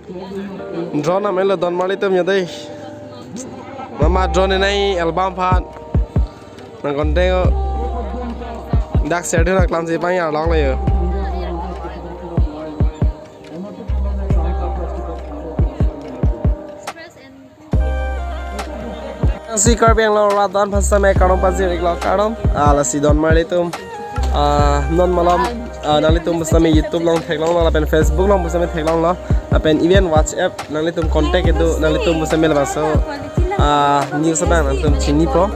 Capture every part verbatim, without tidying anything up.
Drone amelo donmarlitum ya dei. Mama drone nai album aphan. Nang konten ko. Dak share dun aklam si pang ya long le yo. Si Karbi Anglong rat don aphan sitame kardom pajir-iklo, kardom. Ah, lasi donmarlitum. Ah, non malom, ah, nanglitum pusitame YouTube along theklonglo, lapen Facebook along pusitame theklonglo. Lapen even WhatsApp nanglitum contact kedo, nanglitum pusitame labangso, ah, news abang nanglitum chinipo.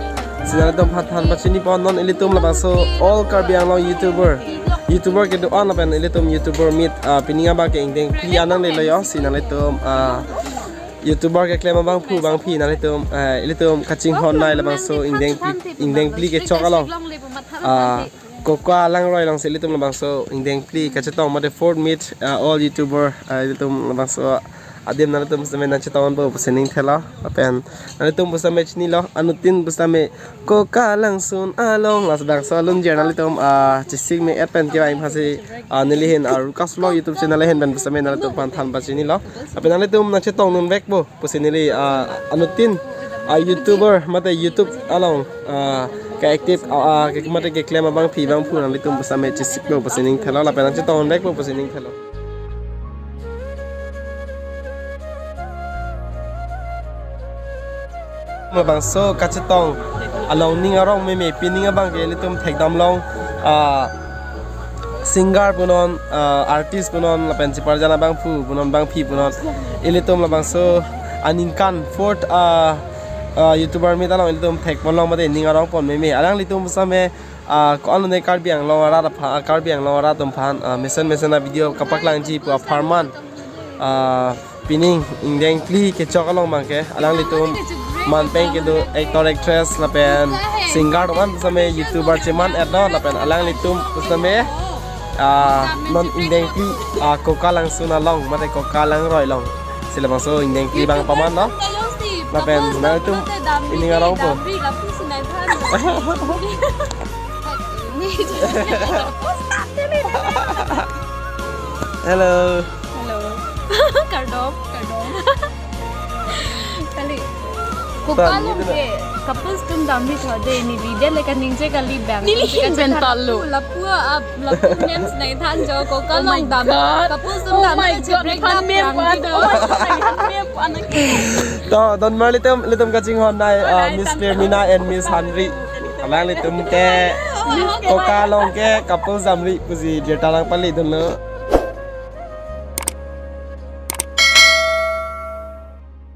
Si nanglitum aphan than pachinipo, non ilitum labangso all Karbi Anglong YouTuber. YouTuber kedo-an lapen ilitum YouTuber meet, ah, pining abang ke ingdeng phli anang lelo yo, si nanglitum, ah, YouTuber keklem abangphu bangphi nanglitum, eh, ilitum kachinghon nai labangso ingdeng phli, ingdeng phli kechok along. Ah, Koka Langroi along si ilitum labangso ingdeng phli kachetong mate fourth meet, ah, all YouTuber, ah, ilitum labangso adim nanglitum pusitame nangchetongpo pusi ning thelo. Lapen nanglitum pusitame chinilo, anuttin pusitame Koka Langsun along, labangso alun jer nanglitum, ah, chesik me-et pen kevang aphansi, ah, neli ahin, ah, Rukas Vlog YouTube channel ahin pen pusitame nanglitum aphan than pachinilo. Lapen nanglitum nangchetong dunvekpo pusi neli, ah, anuttin, ah, YouTuber mate YouTube along, ah, ke-active, ah, ah, ke mate keklem abangphi bangphu nanglitum pusitame chesikpo pusi ning thelo, lapen nangchetong dunvekpo pusi ning thelo. Labangso kachetong along ning arong meme, pining abang ke ilitum thekdam long, ah, singer punon, ah, artist punon, lapen cheparjan abangphu punon, bangphi punon. Ilitum labangso aningkan fourth, ah, ah, YouTuber meet along ilitum thekpon long mate ning arongpon meme. Alanglitum pusitame, ah, ko-an lone Karbi Anglong arat aphan, ah, Karbi Anglong arat atum aphan, ah, mesen mesen a-video kapaklangji pu apharman, ah, pining ingdeng phli kechok along abang ke alanglitum man pen kedo actor actress lapen singer atum an pusitame YouTuber cheman-etlo, lapen alanglitum pusitame, ah, non ingdeng phli, ah, Koka Langsun along mate Koka Langroi along si labangso ingdeng phli abang pamanlo. Lapen nanglitum pining arongpo. Hello. Hello. Kardom. Kardom. Kali. Koka along ke couples atum damri tho dei, neli dei le kaningje kali bang. Neli ahin pen talo. Lapu ap, lapu memes nangthanjo, Koka along dam. Couples atum dam. Oh my God, break up mem dam. To, donmarlitum, ilitum kachinghon nai, ah, Miss Firmina and Miss Hanri. Alanglitum ke Koka along ke couples damri pusi jirta lang pali dunlo.